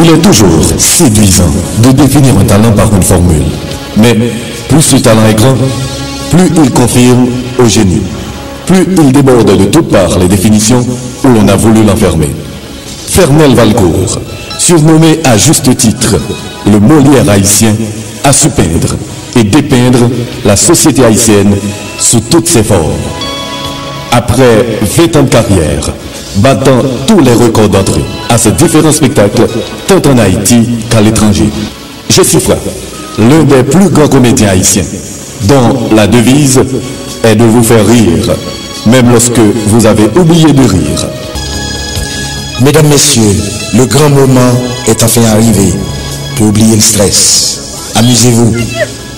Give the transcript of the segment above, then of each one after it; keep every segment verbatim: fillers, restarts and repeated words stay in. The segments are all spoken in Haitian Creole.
Il est toujours séduisant de définir un talent par une formule. Mais plus ce talent est grand, plus il confirme au génie, plus il déborde de toutes parts les définitions où l'on a voulu l'enfermer. Fernel Valcourt, surnommé à juste titre le Molière haïtien, a su peindre et dépeindre la société haïtienne sous toutes ses formes. Après vingt ans de carrière, battant tous les records d'entrée à ses différents spectacles, tant en Haïti qu'à l'étranger, Jesifra, l'un des plus grands comédiens haïtiens, dont la devise est de vous faire rire, même lorsque vous avez oublié de rire. Mesdames, Messieurs, le grand moment est enfin arrivé pour oublier le stress. Amusez-vous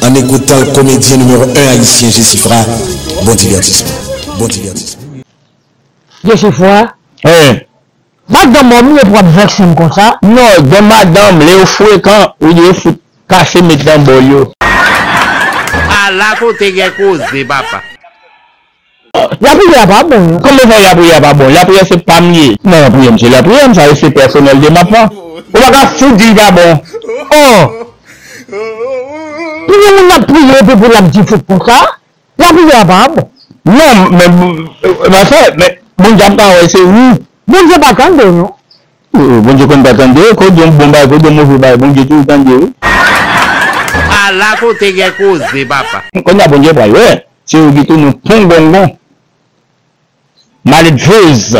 en écoutant le comédien numéro un haïtien Jesifra. Bon divertissement. Bon divertissement. Jesifra, Hein? Madanm an m ye pou w ap vèkse m konsa. Non, gen madanm, lè yo frekan, ou dwe fout kase met nan bòl yo. Ala kote gen koze papa. Lapriyè a pa bon non. Kòman fè lapriyè pa bon? Lapriyè se pa m ye. Non, lapriyè m se lapriyè m, sa yo se pèsonèl de m ap fè. Ou pa ka fout di l pa bon. Oh! Pou yon moun ap priye epi pou l ap di fout konsa, lapriyè a pa bon. Non, men, men, men, Bondye ap ka wè se ou. Bondye pa tande w non. Bondye konn pa tande, ke w di yon bon bagay, ke w di yon move bagay, Bondye toujou tande wi. Ala kote gen koze papa. Kounye a Bondye pral wè, se ou ki tounen pongongon. Maledvez.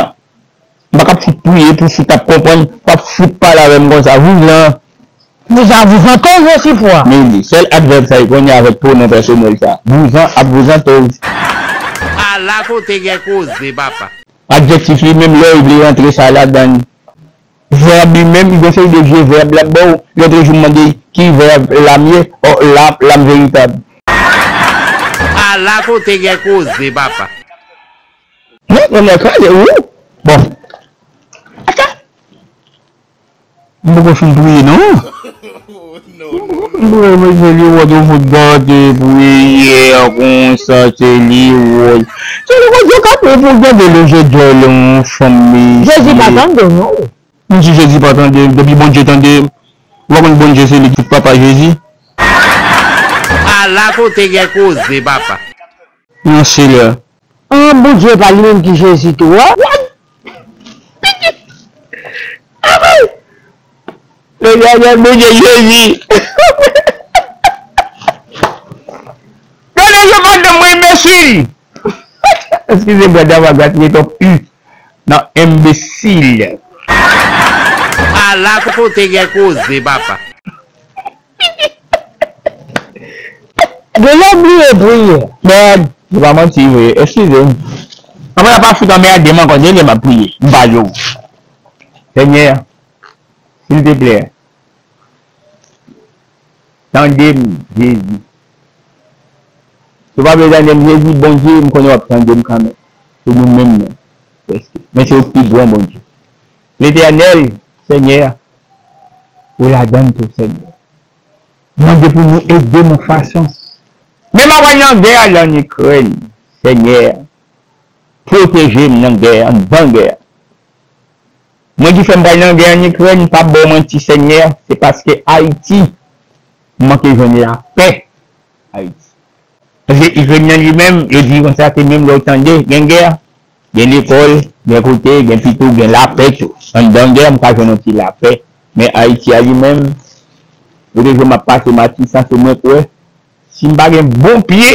M pa ka fout priye pou fout ap konprann, w ap fout pale avè m konsa, vouzan. Vouzan, vouzan toujou sifwa. Men li, sèl advèb sa yo konnen avèk pwonon pèsonèl sa. Vouzan ap vouzan toz. Ala kote gen koze papa. Adjektif li menm lè yo vle rantre sa ladan l. Vèb li menm, li gen seri de vye vèb l ap ba w. Lòt jou m mande ki vèb l ap ye, o l ap, l ap veritab. Ala kote gen koze papa. Mwen, mwen kraze ou. Bon. Ata. M poko fin priye non. M poko fin priye, mesye li wòt ou fout gade priyè konsa, se li wòt. Se li wòt yo ka priye pou gade loje djòl yon fanm mesye. Jezi pa tande w non. M di Jezi pa tande, depi Bondye tande, ou pa konn Bondye se li ki papa Jezi. Ala kote gen koze papa. Nan se lè. An Bondye pa li menm ki Jezi tou a. Letènèl Bondye Jezi. Gade yo pa nan mwen enbesil. Eskize brada m a gate gen twòp u nan enbesil. Ala kote gen koze papa. Genlè w bliye priye. Mèd, se pa manti vre, eskize m. Anmwey pa fout anmède m ankò, genlè m ap priye, m pa di w. Senyè, silteplè, tande m, Jezi. Si w pa vle tande m, Jezi, Bondye, m konnen w ap tande m kanmenm. Se nou menm non, prèske. Men se ou ki pi gran Bondye. Letènèl, Senyè, ou ladann tou, Senyè. Mande pou nou ede m yon fason. Men m ap pral nan gè a la an Ikrèn, Senyè. Pwoteje m nan gè a, anndan gè a. Mwen ki fè m pral nan gè an Ikrèn, m p ap ba w manti, Senyè, se paske Ayiti manke jwenn lapè. Ayiti. Paske Ikrèn nan li menm, yo di konsa ke menm lè w tande gen gè, gen lekòl, gen kote, gen pito, gen lapè tou. Anndan gè, m ka jwenn yon ti lapè. Men Ayiti a li menm, kote je m ap pase Matisan, se mwen k wè, si m pa gen bon pye,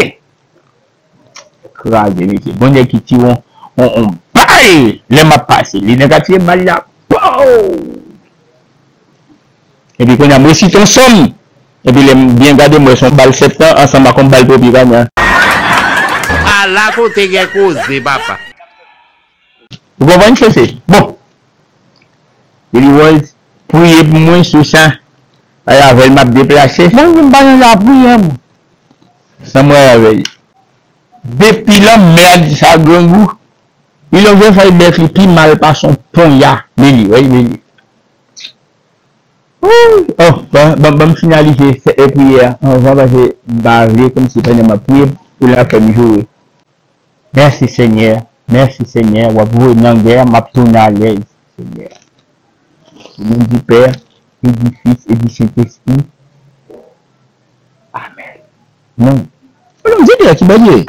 kraze, mesye. Bon nèg ki tire yon, yon, yon bal lè m ap pase. Li nèg a tire bal la. Pow! Epi kounye a, m resite yon sòm. Epi lè m byen gade, m wè se yon bal sèt tan ansanm ak yon bal tropikana. Ala kote gen koze, papa. Ou konprann, se, se. Bon. Eli Rose, priye pou mwen sou sa. Ay avè l, m ap deplase. Mwen menm pa nan lapriyè, mwen. San mwen avè l. Depi lanmèd sa grangou, li lonje fèy bèk li pi mal pase yon ponya. Beli, wi, beli. Oh, ban, ban, ban m finalize se, e, priyè a anvan, paske m pa vle kòmsi pandan m ap priye pou l ap fè m joure. Mèsi, Senyè. Mèsi, Senyè. W ap voye nan gè a, m ap tounen alèz, Senyè. Au nom du Père, du Fils et du Saint-Esprit. Amèn. Non. Bondye ki Bondye.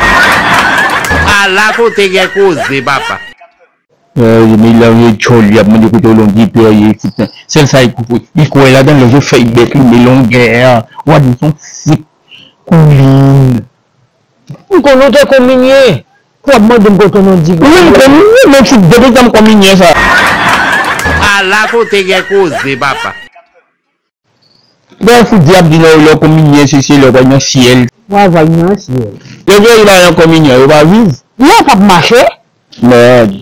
Ala kote gen koze, papa. Melanje djòl, y ap mande kote w longi pè ye, sèl sa li kwè ladan l, lè yo fè bèk li, melongè a, w a di son fou, koulin. M konnen w te konminye, pou w ap mande m kote w longi. Wi, m kominye, men fout depi tan m konminye sa. Ala kote gen koze, papa. Bon, fout di ap di lè w konminye, se, se lè w pral nan syèl. W a pral nan syèl. Lè yo pa nan konminyon, yo pa viv. Yo p ap mache. Mèd.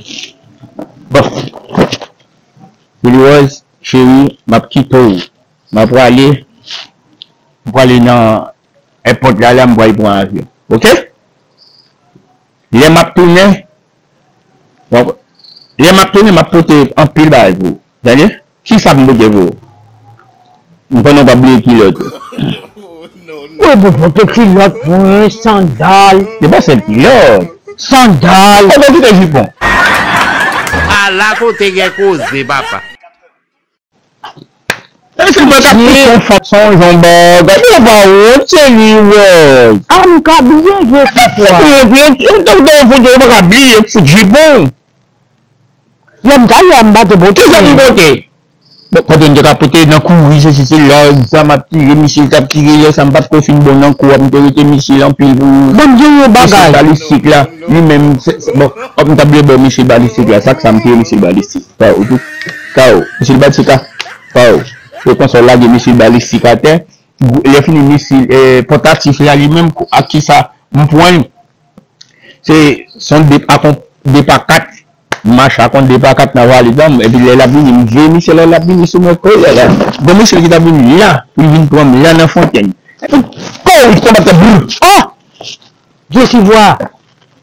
Bon. Seliwòz, cheri, m ap kite w. M ap prale. M prale nan èpòt la, la, m pral pran avyon. Oke? Lè m ap tounen, bon, lè m ap tounen, m ap pote anpil bagay pou ou. Tande? Kisa m pote pou ou? M konnen w p ap bliye kilòt ou. Wi, pou pote kilòt mwen, sandal. Se pa sèl kilòt. Sandal. Ou pa kite jipon. Ala kote gen koze, papa. E se mwen k ap pouse yon fanm, se yon jan bagay. Ou pa wont, Seliwòz. A, m ka bliye vye fwa. Ou pa ka bliye fout jipon. Lè m t al la, m pa te pote. Kisa m pote? Bon, kote m te ka pote nan kouri, sesi, sela, zam ap tire, misil t ap tire, lè sa m pa t ko fin bon nan kou a, m te rete misil anpil pou misil balistik la. Li menm, se, se, bon, m ta vle ba w misil balistik la, sa k sa m tire misil balistik. Sa ou tou. Sa ou, misil balistik la. Sa ou. Se konsa w lage misil balistik atè. Lè fini misil, eh, pòtatif la li menm, ak kisa m pran l? Se, se yon de pa kon, de pa kat, m mache ak yon de pa kat nan valiz la, epi lè l ap vini, m veye misil la, l ap vini sou mwen, kounye a la. Gon misil ki t ap vini la, pou l vin pran m la nan Fontèn. Epi, kouri, konbat la, brr! Oh! Jesivwa,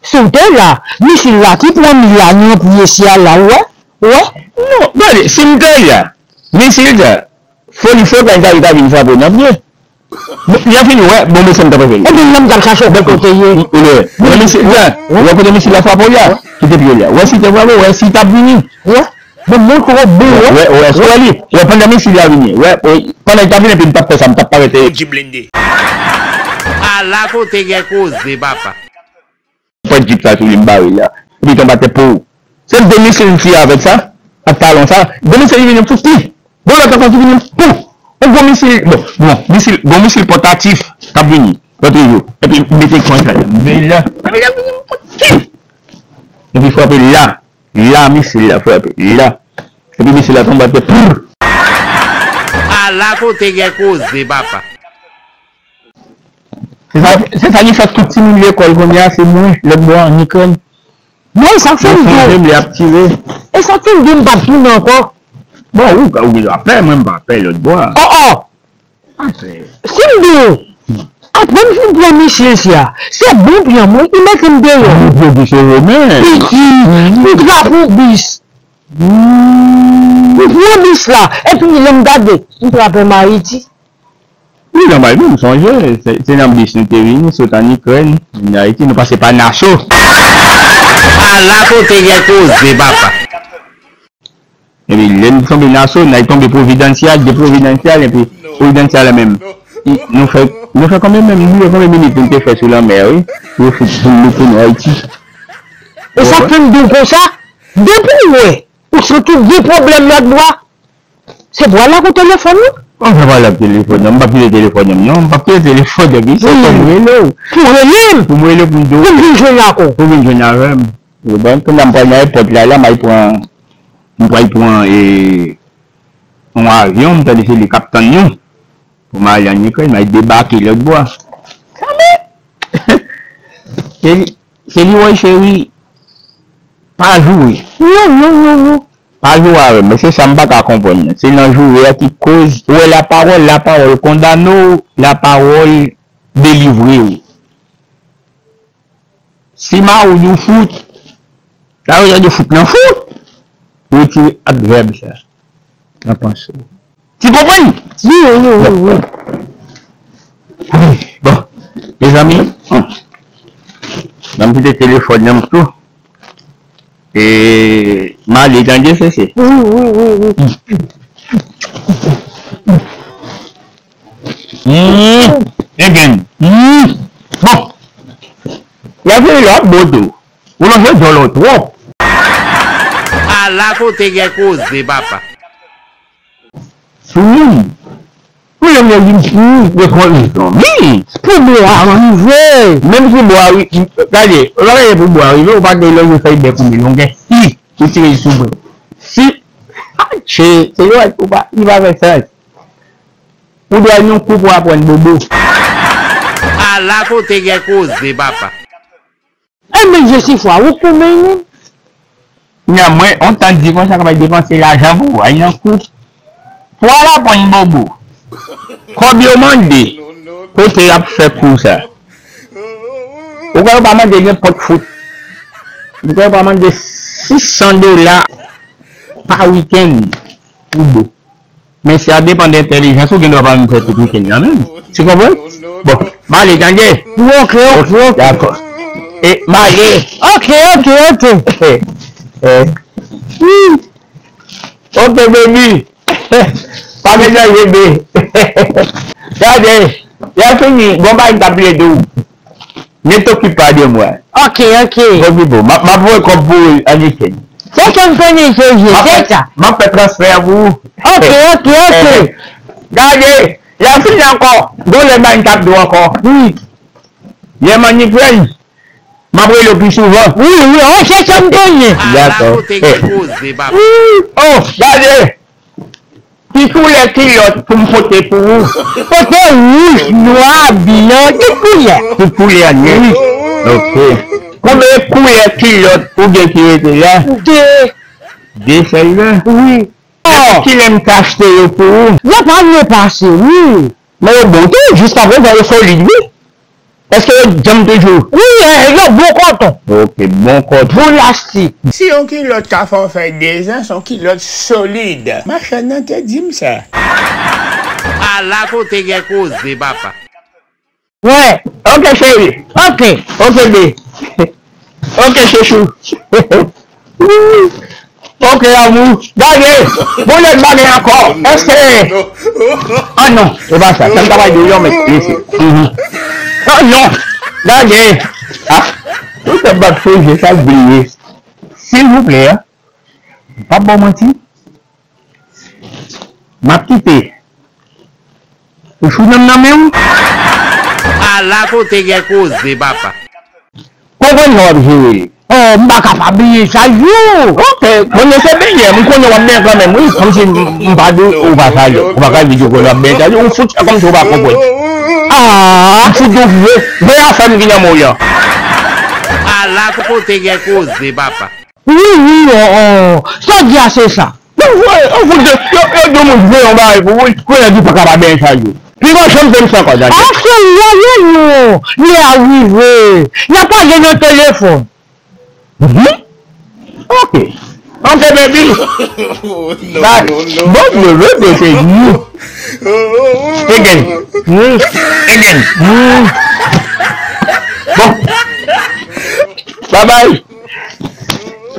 si w te la, misil la ki pran m la nan pye sya la, ou wè? Ou wè? Non, gade, si m te la, misil sa, foli fo, kay ta, ta vin frape w nan pye. Bon, lè fini, wè, bon, mesye m t ap fè l. Epi, lè m t al chache w kote ye. Ou wè, wè, misil la, wè kote misil la frape w la, kite pye w la. Wè si te frape w, wè si t ap vini. Wè, bon, moun ko bon, wè. Wè, wè, wè, wè, pandan misil la vini, wè, wè, pandan l t ap vini, epi m t ap fè sa, m t ap parèt. Ala kote gen koze, papa. Pran jip sa sou li, m bare l la. Epi tonbe atè, pou. Se de misil m tire avèk sa, ak talon sa. De misil ki vini, m fout li. Gon lòt ankò ki vini, m pou. Yon gwo misil, bon, bon, misil, gon misil pòtatif k ap vini, lòt jou. Epi m mete kòn sa, m veye la. Epi l ap vini, m fout li. Epi frape la. La, misil la frape. La. Epi misil la tonbe atè, pou. Ala kote gen koze, papa. Se sa, se sa ki fè tout timoun lekòl kounye a, se mwen, lòt bò a, an Ikrèn. Mwen, sa k fè m di w. Yo sonje m, li ap tire. E sa k fè m di w m p ap tounen ankò. Bon, ou, ou gen dwa pè, mwen, m pa pè lòt bò a. Oh, oh! Apre. Si m di w, apre m fin pran misil sya, se bon pran mwen, li mete m deyò. Bon, pwodui se Romen. Piti, m trape yon bis. M pran bis la, epi lè m gade, m trape m Ayiti. Wi, nan bay nou, m sonje, se, se nan bis nou te vini, sot an Ikrèn, vin Ayiti, nou pase pa Naso. Ala kote gen koze, papa. Epi, lè nou tonbe Naso, n al tonbe Providencial, de Providencial, epi Providencial la menm. I, nou fè, nou fè konbyen menm, nou fè konbyen minit nou te fè sou lanmè, wi? Yo fout boule pou nou Ayiti. E sa k fè m di w konsa, depi w wè, ou santi w gen pwoblèm lòt bò a, se pou w al ak yon telefòn, wi. Mwen pa pale ak telefòn nan, m p ap kite telefòn nan, non, m p ap kite telefòn nan, wi, se pou m rele w. Pou w rele m. Pou m rele w pou m di w. Pou m vin jwenn ak ou. Pou w vin jwenn avè m. Bon, kounye a m pral nan èpòt la, la, m al pran, m pral pran, e, yon avyon, m tande se li k ap tann nou. Pou m ale an Ikrèn, m al debake lòt bò a. Sa men! Se li, se li, woy, cheri, pa joure. Non, non, non, non. Pa joure avè m, men se sa m pa ka konprann nan. Se nan joure a ki koz, ou wè lapawòl, lapawòl kondane w, lapawòl delivre w. Si mari w di w fout, sa vle di fout nan fout, retire advèb sa nan panse w. Ti konprann? Wi, wi, wi, wi, wi. Bon, mezanmi, hmm, ban m kite telefòn nan m tou. E, m ale tande, sesi. Wi, wi, wi, wi. Hmm. Hmm. Ebyen. Hmm. Bon. Y ap vini lòt bo tou. Ou nan jwe djòlò twòp. Ala kote gen koze, papa. Sou moun. Pou lè mwen vin pou ou, mwen konn zanmi. Pou bo a rive. Menm si bo a ri-, gade, lè pou bo a rive, ou pa gen lè yo fè bèk ou men, ou gen si, ou tire sou mwen. Si, atche, se yo ou pa, li pa fè sans. Ou dwe yon kou pou aprann bobo. Ala kote gen koze, papa. Enben, Jesifwa, ou koumen menm? Nya mwen, on tan di konsa, kapab depanse lajan pou al nan kou. Pou al aprann bobo. Kòb yo mande, kote y ap fè kou sa? Ou kwè yo pa mande nenpòt fout? Ou kwè yo pa mande sis san dola pa wikenn pou bo? Men sa depann de entèlijans ou, gen dwa pa menm fè tout wikenn nan menm. Tu konprann? Bon, m ale, tande? Wi, ok, ok, ok. Dakò. E, m ale. Ok, ok, ok. Eh, hmm. Ok, baby. Pa gen danje, baby. Gade, lè fini, bon bagay m t ap vle di w. Ne t'occupe pas de moi. Ok, ok. Bon, bon, m ap, m ap voye kòb pou ou an wikenn. Se sa m konnen, se vye, se sa. M ap fè transfè pou ou. Ok, ok, ok. Eh, gade, lè m fini ankò, gon lè m pa t ap di w ankò. Wi. Lè m ann Ikrèn, m ap rele w pi souvan. Wi, wi, oh, se sa m konnen. Dakò. Ala kote gen koze, papa. Oh, gade. Ki koulè kilòt pou m pote pou ou? Pote wouj, nwa, blan, tout koulè. Tout koulè nèt. Wi. Ok. Konbyen koulè kilòt ou gen ki rete la? De. De sèlman? Wi. Oh. Kilè m ka achte yo pou ou? Yo pa vle pase, wi. Men yo bon tou, jiskaprezan yo solid, wi. Èske yo djanm toujou? Wi, eh, yo bon kòton. Ok, bon kòton. Bon lastik. Si yon kilòt ka fè w fè dezan, se yon kilòt solid. Machann nan te di m sa. Ala kote gen koze, papa. Wè. Ok, cheri. Ok. Ok, be. Ok, chouchou. Ok, amou. Gade. Bon, lè bagay ankò. Èske. Ah, non. Se pa sa. Sa m ta bay de yon mèt. Isi. Mhm. Ah, non. Gade. Ah. Ou te bat fou, je sa bliye. Silvouplè, hein. Pa ba w manti. M ap kite. Ou chou nan nan men w? Ala kote gen koze, papa. Konprann sa w ap jere. Oh, m pa ka pa bliye sa jou. Ok, bon, men se benyen, m konnen w ap benyen kanmenm, wi. Kòmsi m, m pa di w pa salye, ou pa ka di w konnen w ap benyen salye, ou fout fè kòmsi w pa konprann. Ah, m fout di w vre, vre afè m ki nan men w lan. Ala kote gen koze, papa. Wi, wi, oh, oh. Sa w di a se sa. Yo voye, yo fout de, yo, yo di moun voye yon bagay pou ou, kounye a di pa ka pa benyen salye. Li pa janm fè m sa ankò, tande. Aske lè nou, li a rive. N a pale nan telefòn. Mhm. Ok. Ok, baby. Oh, no, no, no. Bon, bon, bon, bon, se nou. Again. Hmm. Again. Hmm. Bon. Bye bye.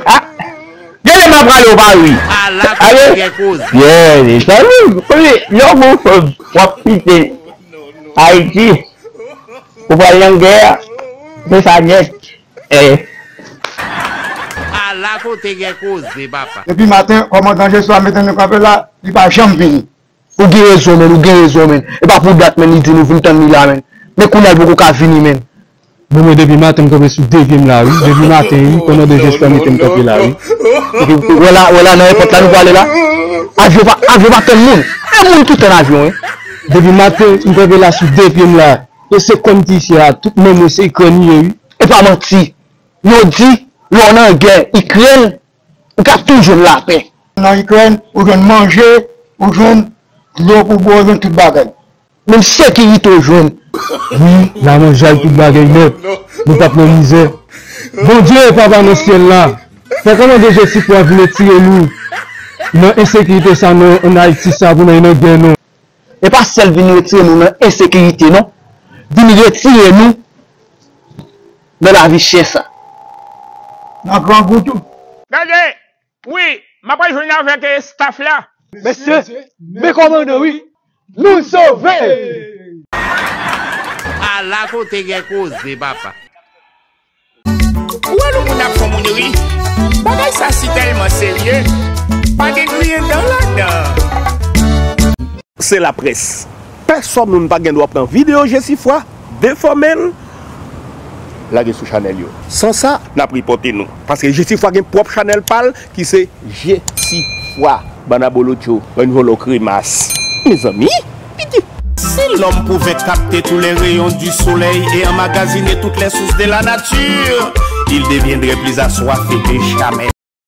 Ah. Gen lè m ap rale w pa ri. Ala kote gen koze. Yeah, sa wi. Wi, lè w gon fanm w ap kite Ayiti, ou pral nan gè, se sa nèt. Eh. Ala kote gen koze, papa. Depi maten, kòmandan Jeswa mete nou kanpe la, li pa janm vini. Ou gen rezon, men, ou gen rezon, men. E pa pou dat, men, li di nou vin tann li la, men. Men kounye a l poko ka vini, men. Bon, mwen, depi maten, m kanpe sou de pye m la, wi. Depi maten, wi, kòmandan Jeswa mete m kanpe la, wi. Epi, wè la, wè la, nan èpòt la, nou prale la. Avyon pa, avyon pa tann moun. E moun ki tann avyon, wi. Depi maten, m kanpe la sou de pye m la. E se kòm ti fè a, tout manman se krèn li ye, wi. E pa manti. Yo di, lè w nan gè, Ikrèn, ou ka tou jwenn lapè. Nan Ikrèn, ou jwenn manje, ou jwenn dlo pou bwè, ou jwenn tout bagay. Menm sekirite ou jwenn. Wi, la manje ak tout bagay nèt. Nou t ap nan mizè. Bondye, Papa nan syèl la, fè kòmandan Jesifwa vin retire nou nan ensekirite sa, nan, ann Ayiti sa, pou n al nan gè, non. E pa sèl vin retire nou nan ensekirite, non. Vin retire nou nan lavi chè sa. Nan grangou tou. Gade, wi, m ap al jwenn avèk, eh, staff la. Mesye, men kòmandan, wi. Nou sove! Akote gen koze, papa. Ou wè nou moun ap fè moun ri? Bagay sa si tèlman serye, pa gen griyen dan ladan. Se laprès. Pèsòn moun pa gen dwa pran videyo Jesifwa, defòme l, lage sou chanèl yo. San sa, n ap ripòte nou. Paske Jesifwa gen pwòp chanèl pa l ki se Jesifwa. Bann abolotcho, bann vòlò kremas. Mezanmi, piti. Si l'homme pouvait capter tous les rayons du soleil et emmagasiner toutes les sources de la nature, il deviendrait plus assoiffé que jamais.